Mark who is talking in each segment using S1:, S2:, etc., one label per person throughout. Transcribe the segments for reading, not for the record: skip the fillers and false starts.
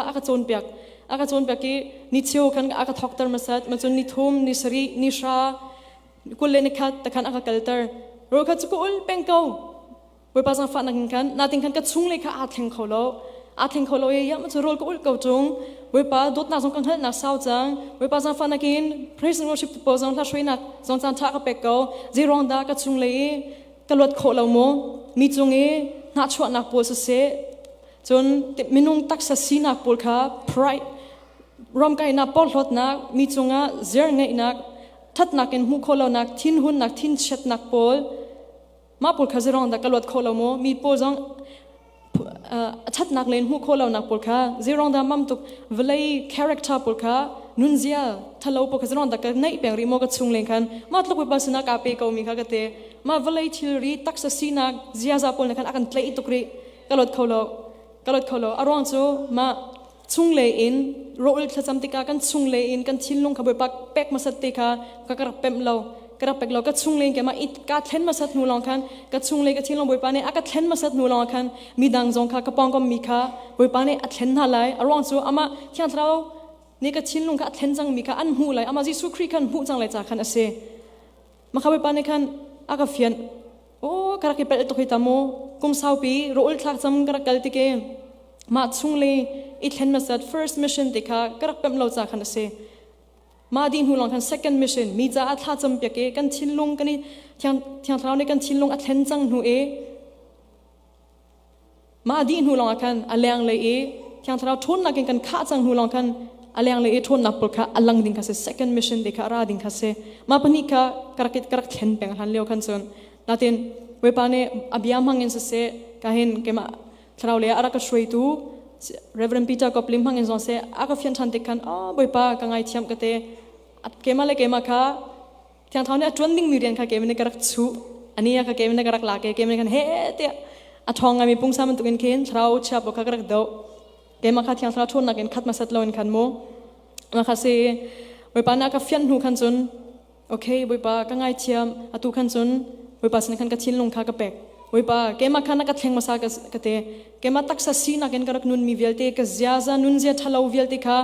S1: kha a ka cawn piak a ka cawn piak i ni cheu khan a ka thokter masat ma cun ni thum ni sarih ni hra kul le ni khat ta khan a ka kalter ro kha chu ka ul peng ko Bawipa zangfah nak in khan natin khan ka chung le kha aa thleng kho lo aa thleng kho lo i ya cu rawl ka ulh ko tung Bawipa dawtnak zong ka hngalhnak sau cang Bawipa zangfah nak in praise and worship pawl zong hla hruainak zong caan tha ka pek ko zei ruang dah ka chung le i ka luat khawh lo mu mi cung i hnahchuahnak pawl siseh cun minung taksa sinak pawl kha pride romkainak porhlawtnak mi cungah zer ngeihnak thatnak in hmuh khawh lonak thinhunnak thinchiatnak pawl mah pawl kha zeirong dah ka luat kho lo maw mi pawl zong a ṭhatnak len hmuh khawh lonak pawl kha zeirong dah mam tuk vawlei character pawl kha nunzia thalo pawl kha zeirong dah ka neih peng rih maw ka chung len khan mah tluk bawipa sinah kaa pe ko mi kha ka te mah vawlei thilri taksa sinak ziaza pawl na khan a kan tlaih tuk rih ka luat kho lo ka luat kho lo a ruang cu mah chunglei in rawul thlacam tikah kan chunglei in kan thinlung kha Bawipa pek hmasat te kha ka ka rak pemh lo ka rak pek lo ka chunglei in keimah ka thlen hmasat hnu lawng khan ka chunglei ka thinlung Bawipa nih a ka thlen hmasat hnu lawng khan midang zong kha ka pawngkam mi kha Bawipa nih a thlen hna lai a ruang cu amah Thiang Thlarau nih ka thinlung kha a thlen cang mi kha an hmuh lai amah Jesuh Khrih khan hmuh cang lai ca khan a si Maka Bawipa nih khan a ka fian o ka rak i pelh tuk hi ta mu kum saupi rawl thlak cam ka rak kal tike mah chung le i thlen masat first mission ti kha ka rak pemh lo ca khan a si mah dih hnu lawng khan second mission mi caah thla cam piak i kan thinlung kan i thiang thiang thlarau nih kan thinlung a thlen cang hnu i Mah dih hnu lawngah khan a lenglei i Thiang Thlarau ṭhawnnak in kan khah cang hnu lawng khan a lenglei i ṭhawnnak pawl kha a lang ding kha si second mission te kha a ra ding kha si mah pahnih kha ka rak ka rak thlen peng hlan lio khan cun natin Bawipa nih a bia hmang in siseh ka hin keimah thlarau lei ah a rak ka hruaitu Reverend Peter Koplim hmang in zong seh a ka fian ṭhan tik khan oh Bawipa ka ngaithiam ka te keimah le keimah kha Thiang Thlarau nih a ṭuan dingmi rian kha keimah nih ka rak chuh. Ani a ka keimah nih ka rak lak i keimah nih khan he tiah a ṭhawng ngaimi pungsa bantukin khin thlarau chia pawl kha ka rak doh. Keimah kha Thiang Thlarau ṭhawnnak in khat hmasat loin khan mu. Mah kha si Bawipa nih a ka fianh hnu khan cun okay Bawipa ka ngaithiam atu khan cun Bawipa sin khan ka thinlung kha ka pek. Bawipa keimah kha na ka thleng hmasa ka te keimah taksa sinak in ka rak nunmi vialte ka ziaza nunzia ṭhalo vialte kha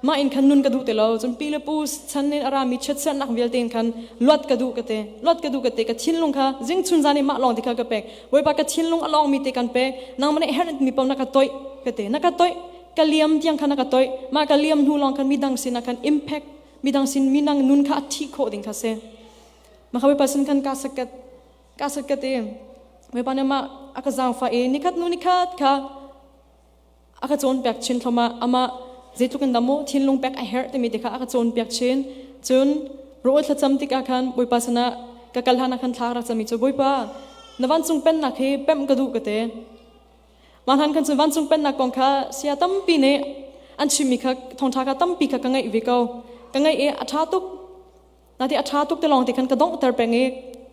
S1: mah in khan nun ka duh ti lo cun pi le pu chan in a rami chiatserhnak vialte in khan luat ka duh ka te luat ka duh ka te ka thinlung kha zing chun zan i mah lawng ti kha ka pek Bawipa ka thinlung a lawngmi te kan pek nangmah nih herh mi paoh na ka toih ka te na ka toih ka liam tiang kha na ka toih mah ka liam hnu lawng khan midang sin ah khan impact midang sin minang nun kha a thih khawh ding kha si mah kha Bawipa sin khan ka sakat ka sakat i Bawipa nih mah a ka zaangfah i nikhat hnu nikhat kha a ka cawnpiak chin thluahmah amah zeitluk in dah maw thinlung pek a herh timi te kha a ka cawnpiak chin cun rawl thlacam tikah khan Bawipa sinah ka kal hlan ah khan thla ka rak cami cu Bawipa na vancung pennak hi pemh ka duh ka ti mah hlan khan cun vancung pennak kong kha sia tampi nih an chimmi kha thawngṭha kha tampi kha ka ngaih ve ko ka ngaih i a ṭha tuk Nati a ṭha tuk te lawng te khan ka donghter peng i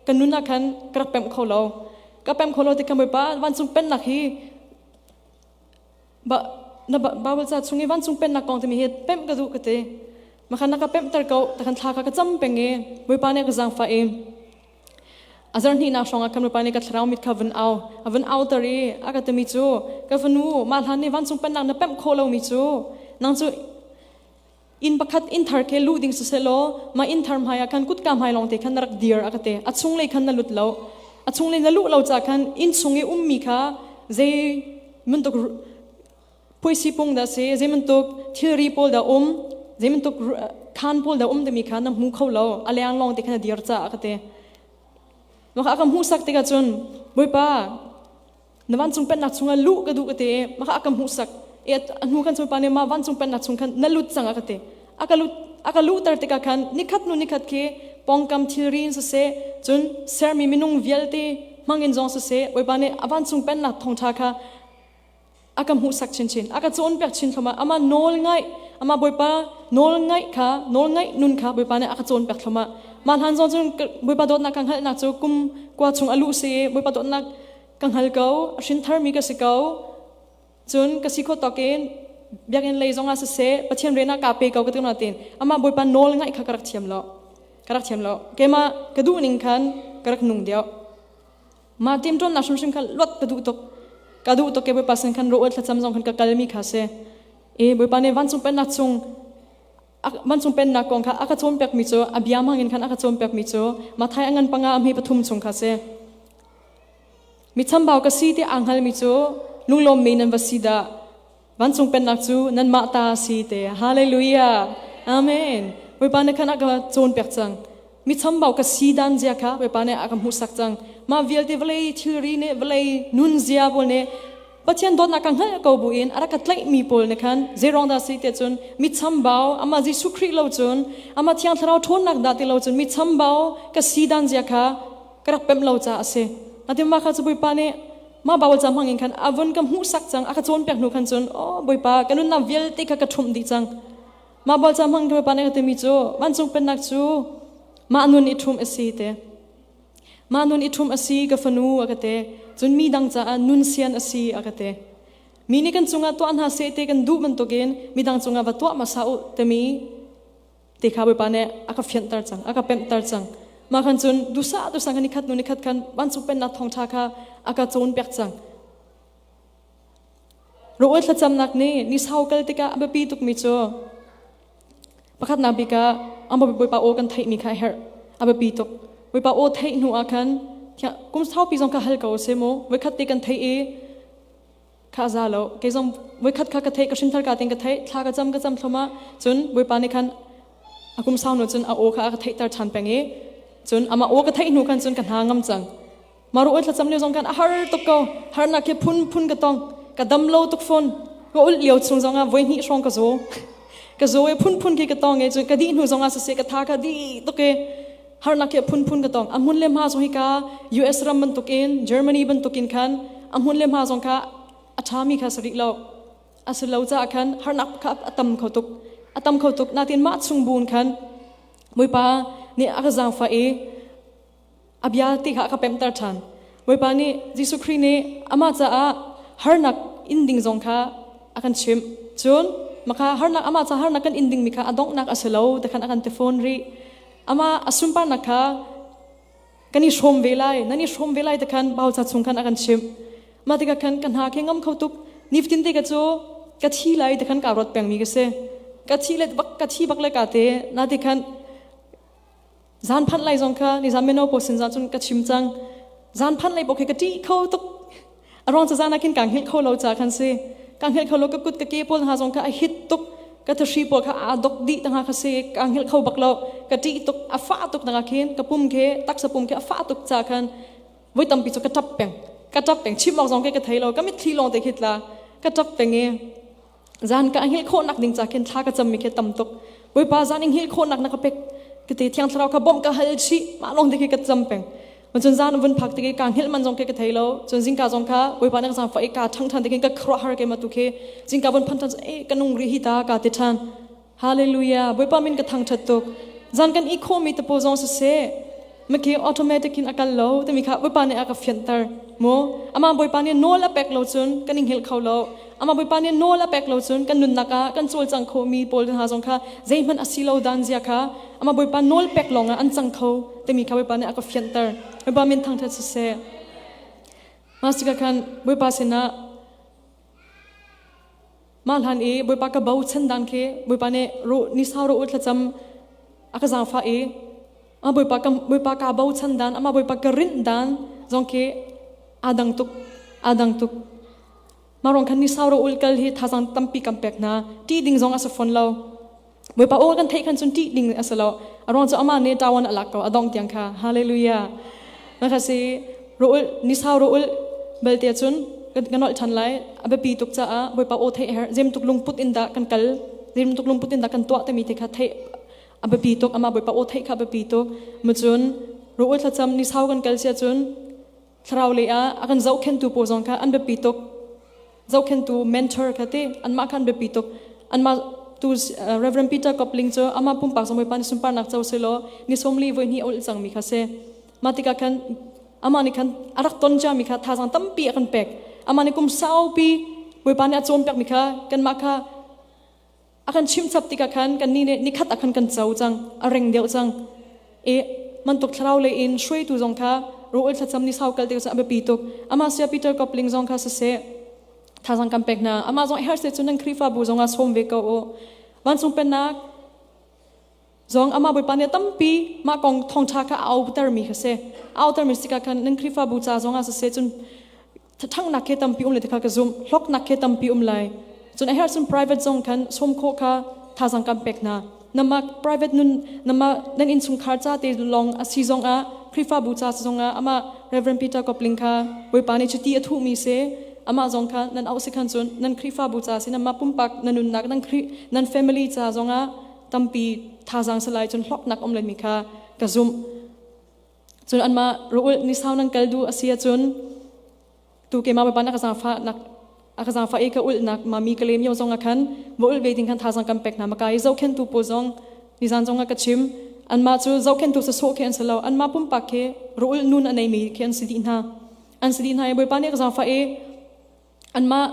S1: ka nun ah khan ka rak pemh kho lo. Ka pemh kho lo ti khan Bawipa vancung pennak hi ba na Bible ca chung i vancung pennak kong timi hi pemh ka duh ka ti. Makhan na ka pemhter ko ta khan thla kha ka cam peng i Bawipa nih ka zaangfah i a zarhnihnak hrawng ah khan Bawipa nih ka thlarau mit kha vun au a vun auter i a ka timi cu ka fanu mah hlan nih vancung pennak na pemh khawh lomi cu nang cu inn pakhat inn thar ke luh ding siselaw mah inn thar hmai ah khan kutka hmai lawng te khan na rak dir a ka ti a chunglei khan na lut lo a chunglei na luh lo ca khan inn chung i ummi kha zei bantuk puaisi pung dah si zei bantuk thilri pawl dah um zei bantuk khan pawl dah um timi kha na hmu kho lo a leng lawng te khan na dir ca a ka ti maka a ka hmuhsak tikah cun bawipa na vancung pennak chungah luh ka duh ka ti maka a ka hmuhsak i a hnu khan cu pa nih ma vancung pennak chung khan na lut cang a ka ti a ka lut a ka luhter tikah khan nikhat hnu nikhat khi pawngkam thilri in siseh cun sermi minung vialte hmangin zong siseh Bawipa nih a vancung pennak thawngṭha kha a ka hmuhsak chinchin a ka cawnpiak chin thluahmah amah nawl ngaih amah Bawipa nawl ngaih kha nawl ngaih nun kha Bawipa nih a ka cawnpiak thluahmah mah hlan zong cun Bawipa dawtnak ka hngalhnak cu kum kua chung a luh si i Bawipa dawtnak ka hngal ko a hrin tharmi ka si ko cun ka si kho tawk in biakinn lei zong ah siseh Pathian rian ah kaa pe ko ka ti natin amah Bawipa nawl ngaih kha ka rak thiam lo ka rak thiam lo keimah ka duh ning khan ka rak nung deuh mah timṭawnnak hrimhrim kha luat ka duh tuk ka duh tuk ke Bawipa sin khan ro thlacam zong khan ka kalmi kha si. E Bawipa nih vancung pennak chung vancung pennak kong kha a ka cawnpiakmi cu a bia hmangin khan a ka cawnpiakmi cu Matthai a ngan panga a hme pathum chung kha si. Mi chambau ka si ti aa hngalmi cu lunglawmmi nan va si dah. Vancung pennak cu nanmah ta a si te. Hallelujah. Amen. Bawipa nih khan a ka cawnpiak cang. Mi chambau ka si dan zia kha Bawipa nih a ka hmuhsak cang. Mah vialte vawlei thilri nih vawlei nunzia pawl nih Pathian dawtnak ka hngalh ko buin a rak ka tlaihmi pawl nih khan zeiruang dah si tiah cun mi chambau amah Jesuh Khrih lo cun amah Thiang Thlarau ṭhawnnak dah ti lo cun mi chambau ka si dan zia kha ka rak pemh lo caah a si. Natin mah kha cu Bawipa nih mah Baibal ca hmang in khan a vun ka hmuhsak cang a ka cawnpiak hnu khan cun oh Bawipa ka nunnak vialte kha ka ṭhumh dih cang. Mah Baibal ca hmang Bawipa nih a ka timi cu vancung pennak cu mah nun i ṭhumh a si te. Mah nun i ṭhumh a si ka fanu a ka ti. Cun mi dang caah nun sian a si a ka ti. Mi nih kan cungah tuah hna seh ti kan duh bantukin midang cungah va tuah hmasa u timi ti kha Bawipa nih a ka fianhter cang, a ka pemhter cang. Mah khan cun duhsah duhsah khan nikhat hnu nikhat khan vancung pennak thawngṭha kha a ka cawnpiak cang. Rawl thlacamnak nih ni sau kal tikah a biapi tukmi cu pakhatnak bik ah an Bawipa aw kan theihmi kha a herh. A biapi tuk. Bawipa aw theih hnu ah khan kum saupi zong kha hal ko seh mu. Voikhat te kan theih i kha a za lo. Kei zong voikhat kha ka theih, ka hrinthar ka tin ka theih, thla ka cam ka cam thloma cun Bawipa nih khan a kum sau hnu cun a aw kha a ka theihter ṭhan peng i cun amah aw ka theih hnu khan cun ka hna ngam cang. Maru oi thlacam lio zong kan a har tuk ko. Harnak hi phun phun ka tong. Ka dam lo tuk fawn. Ka ulh lio chung zong ah voi hnih hrawng ka zaw. Ka zaw i phun phun khi ka tong i cun ka dih hnu zong ah siseh ka tha ka dih tuk i harnak hi phun phun ka tong. A hmun le hma zong hi ka US ram bantukin Germany bantukin khan a hmun le hma zong kha a ṭhami kha si rih lo. A si lo caah khan harnak kha a tam kho tuk. A tam kho tuk. Natin mah chung buin khan Bawipa nih a ka zaangfah i a bia ti kha a ka pemhter ṭhan. Bawipa nih Jesuh Khrih nih amah caah harnak in ding zong kha a kan chimh. Cun maka harnak amah caah harnak kan in dingmi kha a donghnak a si lo ti khan a kan ti fawn rih. Amah a sunparnak kha kan i hrawm ve lai, nan i hrawm ve lai ti khan Baibal ca chung khan a kan chimh. Mah tikah khan ka hna khi ngam kho tuk. Nifatin te ka cu ka thi lai ti khan kaa ruat pengmi ka si. Ka thi le bak ka thi bak le ka te na ti khan Zan phanh lai zong kha nizan mino pawl sin zah cun ka chim cang. Zan phanh lai pawl khi ka ṭih kho tuk. A ruang cu zan ah khin kaa hngilh kho lo ca khan si. Kaa hngilh kho lo ka kut ka ke pawl hna zong kha a hit tuk. Ka thahri pawl kha aa dok dih tanga kha si. Kaa hngilh kho bak lo. Ka ṭih tuk. A fah tuk tanga khin ka pum khi taksa pum khi a fah tuk ca khan voi tampi cu ka ṭap peng. Ka ṭap peng. Chim awk zong khi ka thei lo. Ka mitthli lawng te khi tla. Ka ṭap peng i zan ka hngilh khawhnak ding ca khin thla ka cammi khi tam tuk Bawipa zan in hngilh khawhnak na ka pek ka ti thiang thlarau kha bawmh ka hal chih mah lawng te khi ka cam peng cun zan vun phak tik i ka hngilh man zong khi ka thei lo cun zingka zong kha Bawipa nih ka zaangfah i ka ṭhang ṭhan tik in ka khuaruahhar ke ma tu khi zingka vun phan ṭhan e ka nung rih hi ta ka ti ṭhan Hallelujah Bawipa min ka thangṭhat tuk zan kan i khawhmi te pawl zong siseh Maki automatic in a kal lo timi kha Bawipa nih a ka fianhter mu amah Bawipa nih nawl a pek lo cun kan i hngilh kho lo amah Bawipa nih nawl a pek lo cun kan nunnak ah kan cawlcang khomi pawl hna zong kha zeihmanh a si lo dan zia kha amah Bawipa nawl pek lawng ah an cang kho timi kha Bawipa nih a ka fianhter Bawipa min thangṭhat siseh mah tikah khan Bawipa sinah Mah hlan i Bawipa ka bochan dan khi Bawipa nih ru ni sau ru thlacam a ka zaangfah i a Bawipa ka Bawipa ka bochan dan amah Bawipa ka rinh dan zong khi aa dang tuk aa dang tuk mah ruang khan ni sau ru ul kal hi thazang tampi kan pek hna ṭih ding zong a si fawn lo Bawipa aw kan theih khan cun ṭih ding a si lo a ruang cu amah nih ṭawan a lak ko a dong tiang kha hallelujah na kha si ruul ni sau ruul belte cun kan nolh ṭhan lai a biapi tuk caah Bawipa aw theih a herh zem tuk lungput in dah kan kal zem tuk lungput in dah kan tuah timi te kha theih a biapi tuk amah Bawipa aw theih kha a biapi tuk mu cun ruul thlacam ni sau kan kal sia cun thlarau lei ah a kan zohkhentu pawl zong kha an biapi tuk zohkhentu mentor kha ti anmah kha an biapi tuk anmah tu Reverend Peter Kopling cu amah pumpak zong Bawipa nih sunparnak co selaw ni sawmli voi hnih a ulh cangmi kha si mah tikah khan amah nih khan a rak ton ciami kha thazaang tampi a kan pek amah nih kum saupi Bawipa nih a cawnpiakmi kha kanmah kha a kan chimchap tikah khan kannih nih nikhat ah khan kan co cang a reng deuh cang i mantuk thlarau lei in hruaitu zong kha rawl thlacam ni sau kal tik a biapi tuk amah sia Peter Kopling zong kha siseh. Thazang kan pek hna. Amah zong herh se cun nan Khrihfabu zong ah sawm ve ko u. Vancung pennak zong amah Bawipa nih tampi mah kong thawngṭha kha a auter mi kha si. Auter mi sika khan nan Khrihfabu ca zong ah siseh cun ṭhangnak khi tampi um le ti kha ka zumh. Hlawknak khi tampi um lai. Cun a herh cun private zong khan sawm khawh kha thazang kan pek hna. Namah private nun namah nan innchungkhar ca te lawng a si zong ah Khrihfabu ca zong ah amah Reverend Peter Kopling kha Bawipa nih chiti a thuhmi si amah zong kha nan auh si khan cun nan Khrihfabu ca si namah pumpak nan nunnak nan Khrih nan family ca zong ah tampi thazang salai cun hlawknak um lemi kha ka zumh. Cun anmah rawl ni sau nan kal duh a si ahcun tu keimah Bawipa na ka zaangfah nak a ka zaangfah i ka ulhnak mami ka lem yo zong ah khan va ulh ve ding khan thazang kan pek hna maka i zohkhentu pawl zong nizan zong ah ka chim anmah cu zohkhentu sawsawh khi an si lo anmah pumpak khi rawl nun a neimi khi an si dih hna an si dih hna i Bawipa nih ka zaangfah i anmah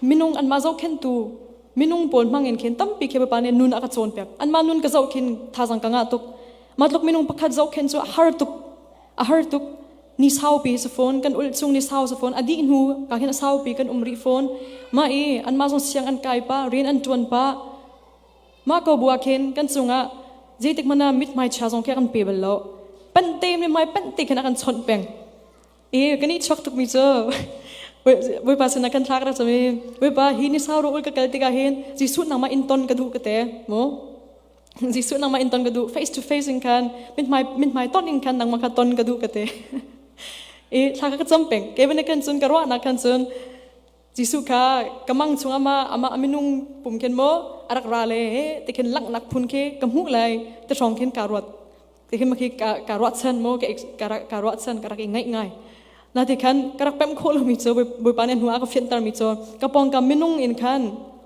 S1: minung anmah zohkhentu minung pawl hmang in khin tampi khi Bawipa nih nun a ka cawnpiak anmah nun ka zoh khin thazang ka ngah tuk mah tluk minung pakhat zohkhenh cu a har tuk a har tuk ni saupi si fawn kan ulh chung ni sau si fawn a dih hnu ka khin a saupi kan um rih fawn mah i anmah zong siang an kai pa rian an ṭuan pa mah ko bu ah khin kan cungah zeitik hmanh ah mithmai chia zong khi a kan pe bal lo pante mithmai pante khin a kan chawnh peng i kan i chuak tukmi cu Bawipa sinah kan thlak rak cami Bawipa hi ni sau ro ul ka kal tikah hin Jesuh nangmah in ton ka duh ka te mu Jesuh nangmah in ton ka duh face to face in khan mithmai mithmai ton in khan nangmah kha ton ka duh ka te i thla ka cam peng kevin kan cun ka ruahnak khan cun Jesuh kha ka mang chung ama ama minung pum khin mo arak ra le he te khin langhnak phun khi ka hmuh lai te hrawng khin ka ruat te khin makhi ka ka ruat chan mo ka ka ruat chan ka rak i ngaih ngai na ti khan ka rak pem khawh lomi cu Bawipa nih hnu a ka fianter mi cu ka pawngkam minung in khan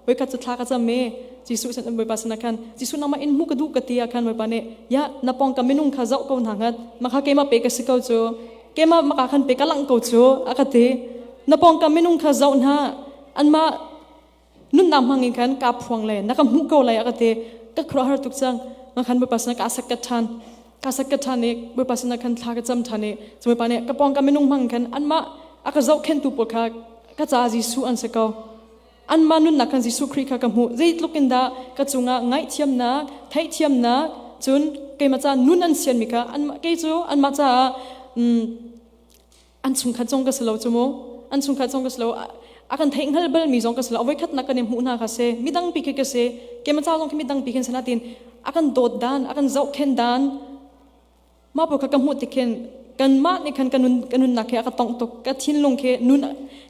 S1: voikhat cu thla ka cam i Jesuh sin Bawipa sinah khan Jesuh nangmah in hmuh ka duh ka ti ah khan Bawipa nih ya na pawngkam minung kha zoh ko hna ngat maka keimah pe ka si ko cu keimah maka khan pe ka langh ko cu a ka ti na pawngkam minung kha zoh hna anmah nunnak hmang in khan ka phuang le na ka hmuh ko lai a ka ti ka khuaruahhar tuk cang ma khan Bawipa sinah ka sak ka ṭhan ka sak ka ṭhan i Bawipa sinah khan thla ka cam ṭhan i Bawipa nih ka pawngkam minung hmang khan anmah a ka zohkhenhtu pawl kha ka ca Jesuh an si ko anmah nunnak khan Jesuh Khrih kha ka hmuh zeitluk in dah ka cungah ngaihthiamnak theihthiamnak cun keimah ca nun an sianmi kha anmah kei cu anmah caah an chungkhat zong ka si lo cu mu an chungkhat zong ka si lo a kan theih hngal bal mi zong ka si lo voi khatnak kan i hmuh hna kha si midang pi khi ka si keimah ca zong khi midang pi khin sana tin a kan dawt dan a kan zohkhen dan mah pawl kha ka hmuh tik khin kanmah nih khan ka nun ka nunnak khi a ka tongh tuk ka thinlung khi nun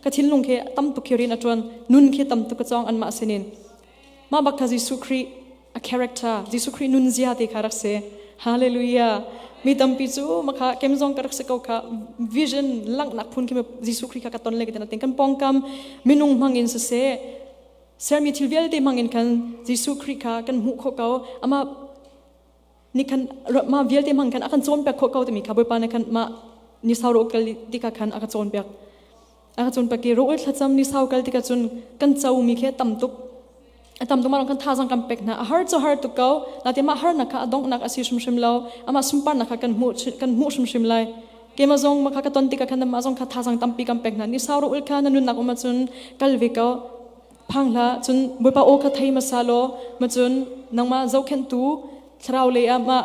S1: ka thinlung khi tam tuk khi rian a ṭuan nun khi tam tuk ka cawng anmah sinin mah bak kha Jesuh Khrih a character Jesuh Khrih nunzia te kha rak si hallelujah mi tampi cu makha kem zong ka rak si ko kha vision langhnak phun khi Jesuh Khrih kha ka ton le ka tin kan pawngkam minung hmang in siseh sermi thil vialte hmang in khan Jesuh Khrih kha kan hmuh khawh ko amah ni khan ma vialte hmang khan a kan cawnpiak khawh ko timi kha Bawipa nih khan mah ni sau ro kal tikah khan a ka cawnpiak a ka cawnpiak i rawl thlacam ni sau kal tikah cun kan co mi khi tam tuk a tam tuk ma kan thazang kan pek hna a har cu har tuk ko natin mah harnak kha a donghnak a si hrimhrim lo amah sunparnak kha kan hmuh kan hmuh hrimhrim lai keimah zong mah kha ka ton tikah khan mah zong kha thazang tampi kan pek hna ni sau ro ul kha na nunnak um ahcun kal ve ko phang hlah cun Bawipa aw kha thei hmasa law ma cun nangmah zohkhenhtu thlarau lei ah mah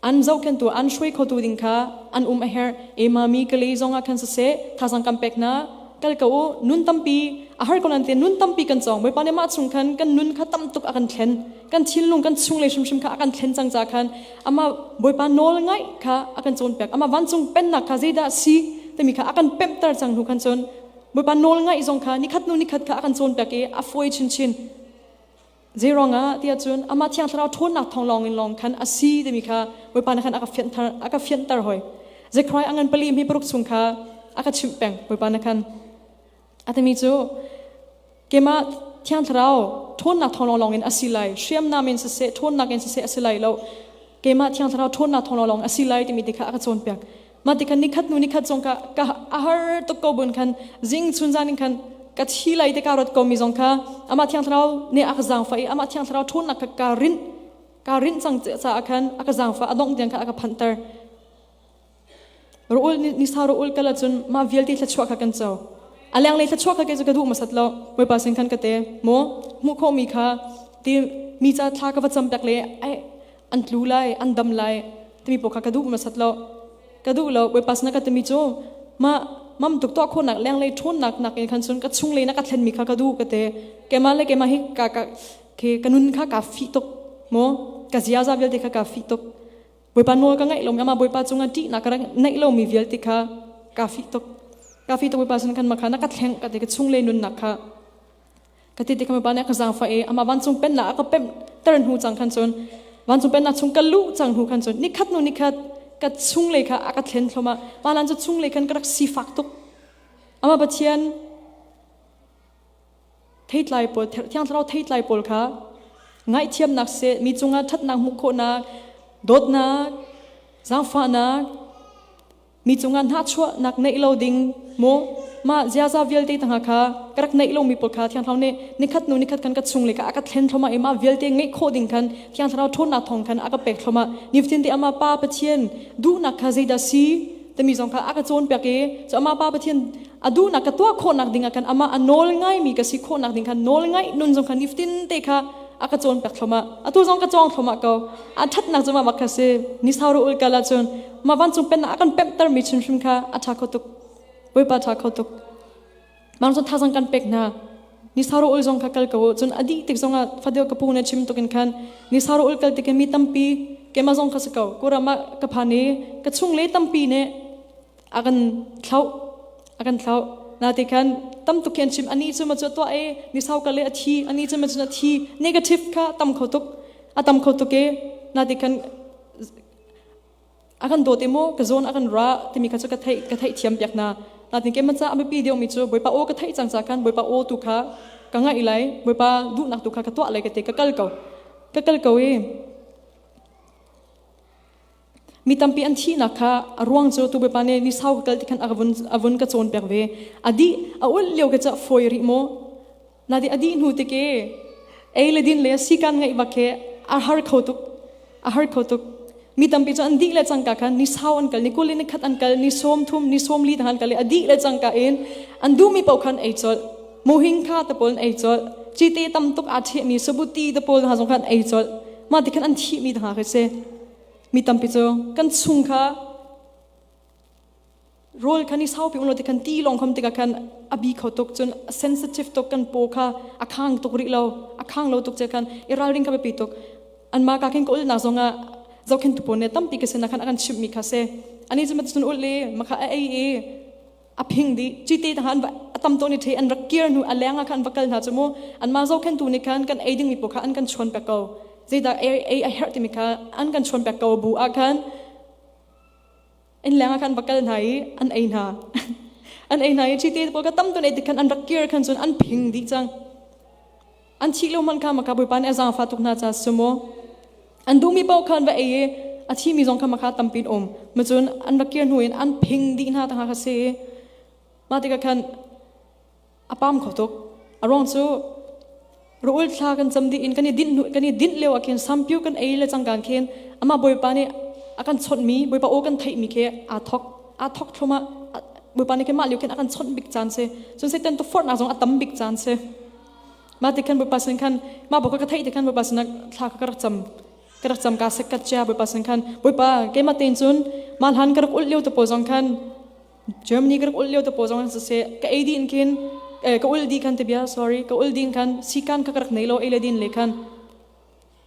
S1: an zohkhenhtu an hruai khotu ding kha an um a herh ema mi ka lei zong ah khan siseh thazang kan pek hna kal ko u nun tampi a har ko nan te nun tampi kan cawng Bawipa nih mah chung khan kan nun kha tam tuk a kan thlen kan thinlung kan chunglei hrimhrim kha a kan thlen cang ca khan ama Bawipa nawl ngaih kha a kan cawnpiak ama vancung pennak kha zeidah si timi kha a kan pemhter cang hnu khan cun Bawipa nawl ngaih zong kha nikhat hnu nikhat kha a kan cawnpiak i a fawi chinchin. Zei ruangah tiah cun amah Thiang Thlarau ṭhawnnak thawng lawng in lawng khan a si timi kha Bawipa nih khan a ka fianhter a ka fianhter hoi. Zekhariah a ngan pali mi paruk chung kha a ka chimh peng Bawipa nih khan. A timi cu keimah Thiang Thlarau ṭhawnnak thawng lawng in a si lai hriamnam in siseh ṭhawnnak in siseh a si lai lo keimah Thiang Thlarau ṭhawnnak thawng lawng a si lai timi ti kha a ka cawnpiak. Mah ti khan nikhat hnu nikhat zong ka ka a har tuk ko bun khan zing chun zan in khan ka thi lai te ka rat ko mi zong kha amah Thiang Thlarau nih a ka zaangfah i amah Thiang Thlarau ṭhawnnak kha ka rinh ka rinh cang caah khan a ka zaangfah a dongh tiang kha a ka phanhter. Rawl ni sa rawl kal ahcun mah vialte thluachuah kha kan co. A lenglei thluachuah kha kei cu ka duh hmasat lo. Bawipa sin khan ka te. Mu hmuh khawhmi kha ti mi ca thla ka va cam piak le ai an tlu lai, an dam lai timi pawl kha ka duh hmasat lo. Ka duh lo. Bawipa sin ka timi cu mah mam tuk tuah khawhnak lenglei ṭhawnnak nakin khan cun ka chunglei na ka thlenmi kha ka duh ka te. Keimah le keimah hi ka ka khi ka nun kha kaa fih tuk. Mu ka ziaza vialte kha kaa fih tuk. Bawipa nawl ka ngaih lomi amah Bawipa cungah ṭihnak ka rak neih lomi vialte kha kaa fih tuk. Kaa fih tuk Bawipa sin khan mah kha na ka thleng ka ti ka chunglei nunnak kha ka ti tikah Bawipa nih a ka zaangfah i amah vancung pennak a ka pemh ter hnu cang khan cun vancung pennak chung ka luh cang hnu khan cun nikhat hnu nikhat ka chunglei kha a ka thlen thluahmah. Mah hlan cu chunglei khan ka rak sifak tuk. Amah Pathian Theitlai pawl, Thiang Thlarau theitlai pawl kha ngaihthiamnak seh, mi cungah ṭhatnak hmuh khawhnak, dawtnak, zaangfahnak, mi cungah hnahchuahnak neih lo ding maw mah ziaza vialte hna kha ka rak neih lomi pawl kha Thiang Thlarau nih nikhat hnu nikhat khan ka chung le kha a ka thlen thluahmah i mah vialte ngeih khawh ding khan Thiang Thlarau ṭhawnnak thawng khan a ka pek thluahmah. Nifatin te amah Pa Pathian duhnak kha zeidah si timi zong kha a ka cawnpiak i cu amah Pa Pathian a duhnak ka tuah khawhnak ding ah khan amah a nawl ngaimi ka si khawhnak ding khan nawl ngaih nun zong kha nifatin te kha a ka cawnpiak thluahmah. Atu zong ka cawng thluahmah ko. A ṭhatnak cu mah bak kha si. Ni sau ru ul kal ahcun mah vancung pennak a kan pemhtermi hrimhrim kha a ṭha kho tuk. Bawipa ṭha kho tuk. Mang cun thazang kan pek hna. Ni sau ru ul zong kha kal ko u. Cun a dih tik zongah fadil ka pu na chim tukin khan ni sau ru ul kal tikin mi tampi keimah zong kha si ko. Kawlram ah ka phan i ka chung le tampi nih a kan thlauh a kan thlauh nate khan tam tuk khi an chim ani cu ma cu tuah e ni sau kal le a thi ani cu ma cu a thi negative kha tam kho tuk a tam kho tuk e nate khan a kan dawt emaw ka zawn a kan ra timi kha cu ka theih ka theih thiam piak na natin ke maca a biapi deuh mi cu Bawipa aw ka theih cang ca khan Bawipa aw tu kha ka ngaih lai Bawipa duhnak tu kha ka tuah lai ka te ka kal ko ka kal ko i Mi tampi an thihnak kha a ruang cu tu Bawipa nih ni sau ka kal ti khan a vun ka cawnpiak ve. A dih a ulh lio ka ca fawi rih maw? Na di a dih hnu tik i ei le din le sikan ngeih bak khi a har kho tuk. A har kho tuk. Mi tampi cu an dih le cangka khan ni sau an kal, ni 20 ni khat an kal, ni 30, ni 40 tang an kal i a dih le cangka in an duhmi paoh khan ei colh. Muhing kha te pawl an ei colh. Cite tam tuk aa ṭhehmi sabuti te pawl hna zong khan an ei colh. Mah ti khan an thihmi hna khi si. Mi tampi cu kan chung kha rawl khan i saupi um lo ti khan ti lawng khom tikah khan a bi kho tuk cun sensitive tuk kan paw kha a khang tuk rih lo a khang lo tuk che khan i ralring kha biapi tuk anmah ka khin ka ulnak zongah zohkhentu pawl nih tampi ka sinah khan a kan chimhmi kha si ani cu cun ul i makha a ei i a phing dih cite ta an a tam to ni the an rak kir hnu a leng ah khan va kal hna chu mu anmah zohkhentu nih khan kan ei dingmi pawl kha an kan chuan pek ko zeidah ei ei a herh timi kha an kan chuan pek ko bu ah khan inn leng ah khan va kal hna i an ei hna an ei hna i chite pawl kha tam tun ei tik khan an rak kir khan cun an phing dih cang an thih lo hmanh kha maka bawipa nih a zaangfah tuk hna ca si mu an duhmi paoh khan va ei i a thimi zong kha maka tampi um ma cun an rak kir hnu in an phing dih hna ta kha si mah tikah khan a pam kho tuk a ruang cu rawl thla kan cam dih in kan i dinh hnu kan i dinh lio ah khin sampiu kan ei le cangkan khin amah bawipa nih a kan chawnhmi bawipa aw kan theihmi khi aa thok aa thok thlumah bawipa nih khin mah lio khin a kan chawnh bik caan si cun satan tukforhnak zong a tam bik caan si mah ti khan bawipa sin khan mah bawk ka theih ti khan bawipa sinah thla ka rak cam ka rak cam ka sek ka chia bawipa sin khan bawipa keimah tein cun mah hlan ka rak ulh lio te pawl zong khan Germany ka rak ul lio te pawl zong siseh ka ei din khin ka ul di khan te bia sorry ka ul din khan sikan kha ka rak nei lo ei le din le khan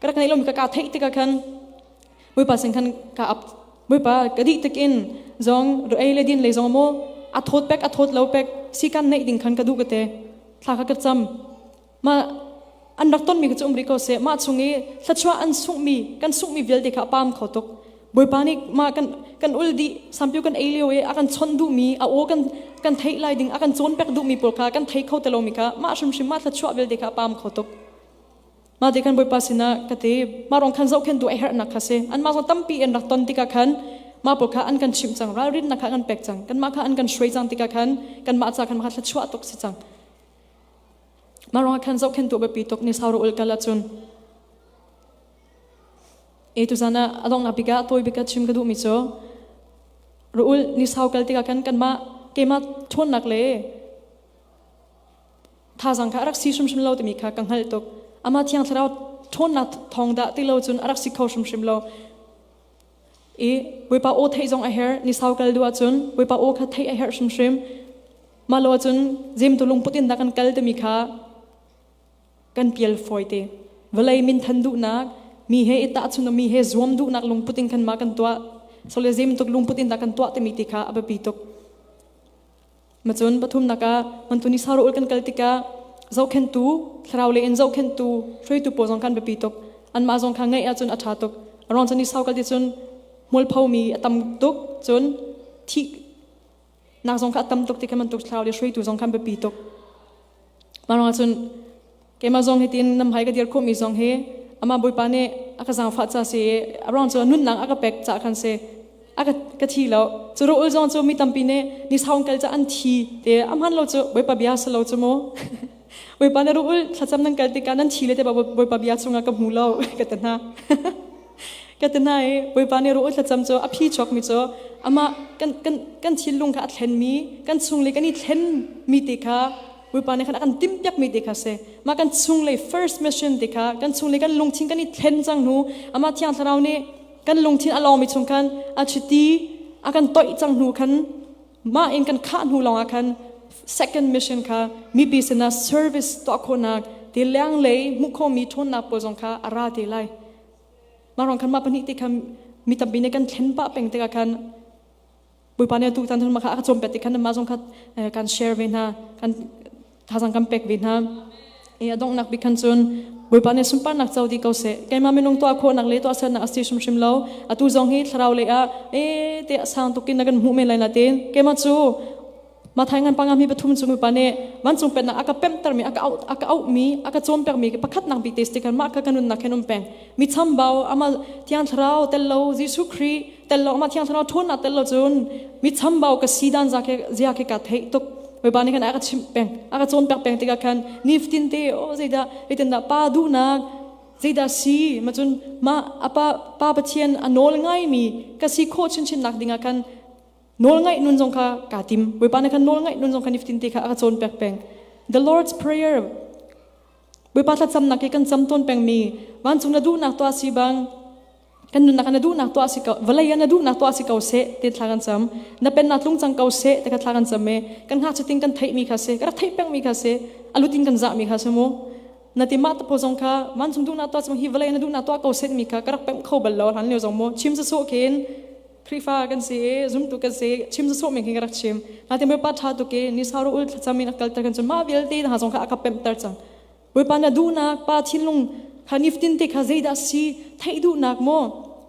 S1: ka rak nei lo mi ka ka theih tikah khan Bawipa sin khan ka ap Bawipa ka dih tik in zong ei le din le zong mo a thawt pek a thawt lo pek sikan neih ding khan ka duh ka te thla kha ka cam ma an rak tonmi kha cu um rih ko seh mah chung i thluachuah an sunghmi kan sunghmi vialte kha a pam kho tuk Bawipa nih mah kan kan ul dih sampiu kan ei lio i a kan chawnh duhmi a aw kan kan theih lai ding a kan cawnpek duhmi pawl kha kan thei kho te lomi kha mah hrimhrim mah thluachuah vialte kha a pam kho tuk mah te khan Bawipa sinah ka ti mah rong khan zohkhenh duh a herhnak kha si anmah zong tampi an rak ton tikah khan mah pawl kha an kan chimh cang ralrinnak kha an kan pek cang kanmah kha an kan hruai cang tikah khan kanmah ca khan mah kha thluachuah tuk si cang Mah ruangah khan zohkhenhtu biapi tuk ni sau ul kal ahcun e tuzan ah a donghnak bik ah tawi bik ah chim ka duhmi cu ruul ni sau kal tikah khan kanmah keimah ṭhawnnak le Thazang kha a rak si hrimhrim lo timi kha ka hngalh tuk. Amah Thiang Thlarau ṭhawnnak thawng dah ti lo cun a rak si kho hrimhrim lo. I Bawipa aw theih zong a herh, ni sau kal duh ahcun Bawipa aw kha theih a herh hrimhrim. Mah lo ahcun zemtu lungput in dah kan kal timi kha kan pial fawi te. Vawlei minthan duhnak, mi he i tahchun mi he zuam duhnak lungput in khan ma kan tuah. Sole zem tuk lungput in dah kan tuah timi ti kha a biapi tuk. Macun pathumnak ah mantuni saru ul kan kal tikah zohkhenhtu thlarau lei in zohkhenhtu hruaitu pawl zong khan biapi tuk. Anmah zong kha ngeih ahcun a ṭha tuk. A ruang cu ni sau kal ti cun hmualpho mi a tam tuk cun thih nak zong kha a tam tuk ti kha bantuk thlarau lei hruaitu zong khan biapi tuk. Mah ruangah cun keimah zong hitin nam hai ka dir khawhmi zong hi amah Bawipa nih a ka zaangfah ca si i a ruang cu nunnak a ka pek ca khan si a ka, ka thi lo cu rawul zong cu mi tampi nih ni saung kal ca an thi te a hman lo cu Bawipa bia si lo cu mu Bawipa nih rawul thlacam nan kal tikah nan thi le te Bawipa bia chungah ka hmu lo ka ti hna ka ti hna i Bawipa nih rawul thlacam cu a phi chuakmi cu amah kan kan kan thinlung kha a thlenmi kan chung le kan i thlenmi te kha Bawipa nih khan a kan timhpiakmi te kha si. Mah kan chunglei first mission te kha kan chunglei kan lungthin kan i thlen cang hnu amah Thiang Thlarau nih kan lungthin a lawngmi chung khan a chiti a kan toih cang hnu khan mah in kan khah hnu lawngah khan second mission kha mipi sinah service tuah khawhnak te lenglei hmuh khawhmi ṭhawnnak pawl zong kha a ra te lai. Mah ruang khan mah pahnih te kha mi tampi nih kan thlen pah peng tikah khan Bawipa nih atu tan mah kha a ka cawnpiak ti khan mah zong kha kan share ve hna kan thazang kan pek ve hna i a donghnak bik khan cun Bawipa nih sunparnak co di ko seh keimah minung tuah khawhnak le tuah sernak a si hrimhrim lo atu zong hi thlarau lei ah e te sang tukin na kan hmuh men lai na tin keimah cu Mathai ngan panga mi pathum cu mipa nih vancung pennak a ka pemhtermi a ka auh a ka auhmi a ka cawnpiakmi pakhatnak bik te si kan mah kha ka nunnak hin um peng mi chambau ama thiang thlarau tel lo Jesuh Khrih tel lo ama thiang thlarau ṭhawnnak tel lo cun mi chambau ka si dan za ke zia ke ka theih tuk Bawipa nih khan a ka chimh peng a ka cawnpiak peng tikah khan nifatin te o zeidah zeitindah pa duhnak zeidah si macun ma apa pa Pathian a nawl ngaimi ka si khawh chinchin nak dingah khan Nawlngaih nun zong kha kaa tim. Bawipa nih khan nawlngaih nun zong kha nifatin te kha a ka cawnpiak peng. The Lord's Prayer Bawipa thlacamnak hi kan cam tawn pengmi vancung na duhnak tuah si bang kan nunnak na duhnak tuah si ko vawlei ah na duhnak tuah si ko seh ti thla kan cam na pennak tlung cang ko seh ti kha thla kan cam e kan ngakchiatin kan theihmi kha si ka rak theih pengmi kha si alutin kan zahmi kha si mu na ti mah tapo zong kha vancung duhnak tuah cang hi vawlei na duhnak tuah ko seh mi kha ka rak pemh kho bal lo hlan lio zong mu chim sa sawh khin Khrihfa kan si i zumtu kan si chim sawsawh men khi ka rak chim. Natin Bawipa ṭha tuk i ni sau ul thlacam in a kalter kan cun mah vialte hna zong kha a ka pemhter cang. Bawipa na duhnak pa thinlung kha niftin te kha zeidah si theih duhnak maw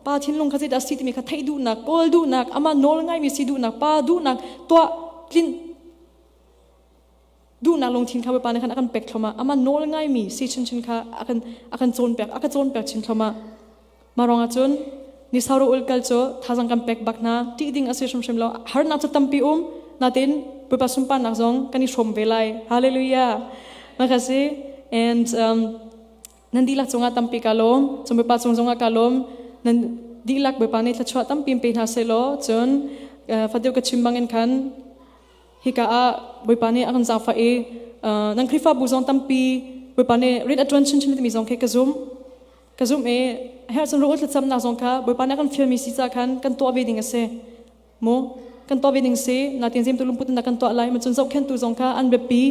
S1: pa thinlung kha zeidah si timi kha theih duhnak kawl duhnak amah nawl ngaimi si duhnak pa duhnak tuah tlin duhnak lungthin kha Bawipa nih khan a kan pek thloma amah nawl ngaimi si chinchin kha a kan a kan cawnpiak a ka cawnpiak chin thloma mah ruangah cun ni sauro ul kal cu thazang kan pek bak hna ṭih ding a si hrimhrim lo harnak cu tampi um natin Bawipa sunparnak zong kan i hrawm ve lai hallelujah makasi and nan dihlak cungah tampi ka lawm cun Bawipa cung zongah ka lawm nan dihlak Bawipa nih thluachuah tampi in pe hna sehlaw cun fadeu ka chim bangin khan Hika ah Bawipa nih a kan zaangfah i nan Khrihfabu zong tampi Bawipa nih rian a ṭuan chinchin timi zong khi ka zumh. Ka zumh i herh cun rawl thlacamnak zong kha Bawipa nih a kan fialmi si ca khan kan tuah ve ding a si. Mu kan tuah ve ding si natin zemtu lungput in kan tuah lai ma cun zohkhenhtu zong kha an biapi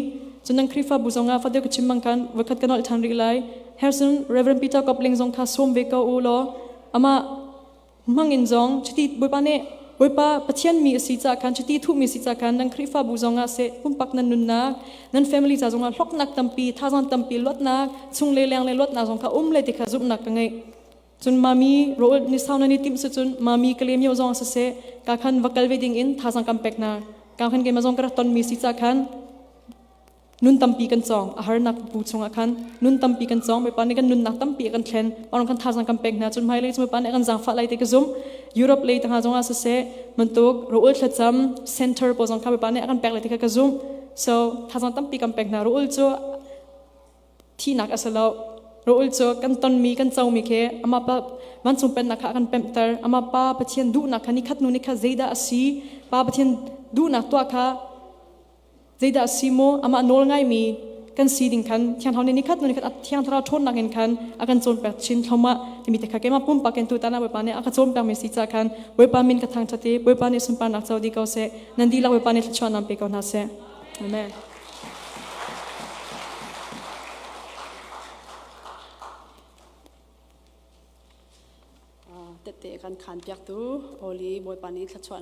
S1: cun nan Khrihfabu zong ah fadeu ka chim bang khan voikhat ka nolh ṭhan rih lai. Hersun Reverend Peter Kopling zong kha sawm ve ko u law amah Hmangin zong chiti Bawipa nih Bawipa Pathian mi a si caah khan chiti thuhmi si caah khan nan Khrihfabu zongah seh pumpak nan nunnak nan family ca zongah hlawknak tampi thazang tampi luatnak chung le leng le luatnak zong kha um le ti kha zumhnak ka ngei cun mami rawl ni sau nan i timh si cun mami ka lem zong siseh ka khan va kal ve ding in thazang kan pek hna ka khan keimah zong ka rak tonmi si caah khan Nun tampi kan cawng a harnak bu chungah khan nun tampi kan cawng Bawipa nih kan nunnak tampi a kan thlen Parang kan thazang kan pek hna cun hmailei cu Bawipa nih a kan zaangfah lai ti ka zumh Europe lei tangha zongah siseh bantuk rawl thlacam center pawl zong kha Bawipa nih a kan pek lai ti kha ka zumh so thazang tampi kan pek hna rawl cu thihnak a si lo rawl cu kan tonmi kan comi khi amah pa vancung pennak kha a kan pemhter amah pa Pathian duhnak kha nikhat nu nikhat zeidah a si pa Pathian duhnak tuah kha Zeidah a si maw? Amah nawl ngaimi Kan si ding khan Thiang Thlarau nih nikhat hnu nikhat a Thiang Thlarau ṭhawnnak in khan a kan cawnpiak chin thluahmah timi te kha keimah pumpak in tutan ah Bawipa nih a ka cawnpiakmi si caah khan Bawipa min ka thangṭhat i Bawipa nih sunparnak co dih ko seh. Nan dihlak Bawipa nih thluachuahnak pe ko hna seh. Amen.
S2: Tette kan khan piaktu Oli Bawipa nih thluachuah.